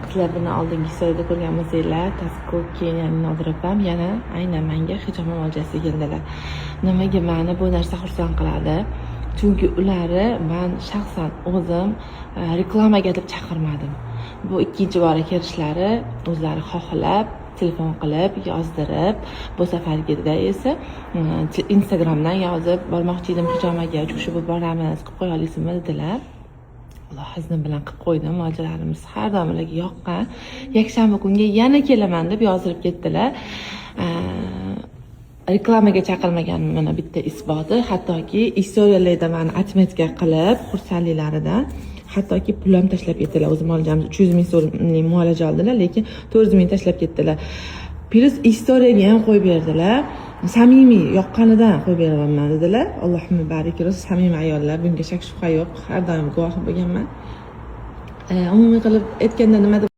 Sizlar buni oldingi storyda ko'rgan bo'lsanglar, Taskoki, ya'ni Nodira opam yana aynan menga hijoma muolajasiga keldilar. Nimaga mani bu narsa xursand qiladi? Chunki ularni man shaxsan o'zim reklamaga deb chaqirmadim. Bu ikkinchi bora kelishlari, o'zlari xohlab telefon qilib yozdirib, bu safargida esa Instagramdan yozib, "Bormoqchi edim hijomaga, uch kishi bo'lib boramiz, qilib qo'ya olasizmi?" dedilar. Alloh izni bilan qilib qo'ydim. Muolajalarimiz har doim ularga yoqqan. Yakshanba kunga yana kelaman deb yozilib ketdilar. Reklamaga chaqirmaganim mana bitta isboti. Hattoki istoriyalarda mani отметка qilib, xursandliklaridan hattoki pul ham tashlab ketdilar. O'zi muolajamiz 300 000 so'mlik muolaja oldilar, lekin 400 000 tashlab ketdilar. Плюс istoriyaga ham qo'yib berdilar. "Samimiy yoqqanidan qo'yib beryapman", dedilar. Allohim barik, rosa samimiy ayollar, bunga shak shubha yo'q, har doim guvohi bo'lganman. Umumiy qilib aytganda, nima deb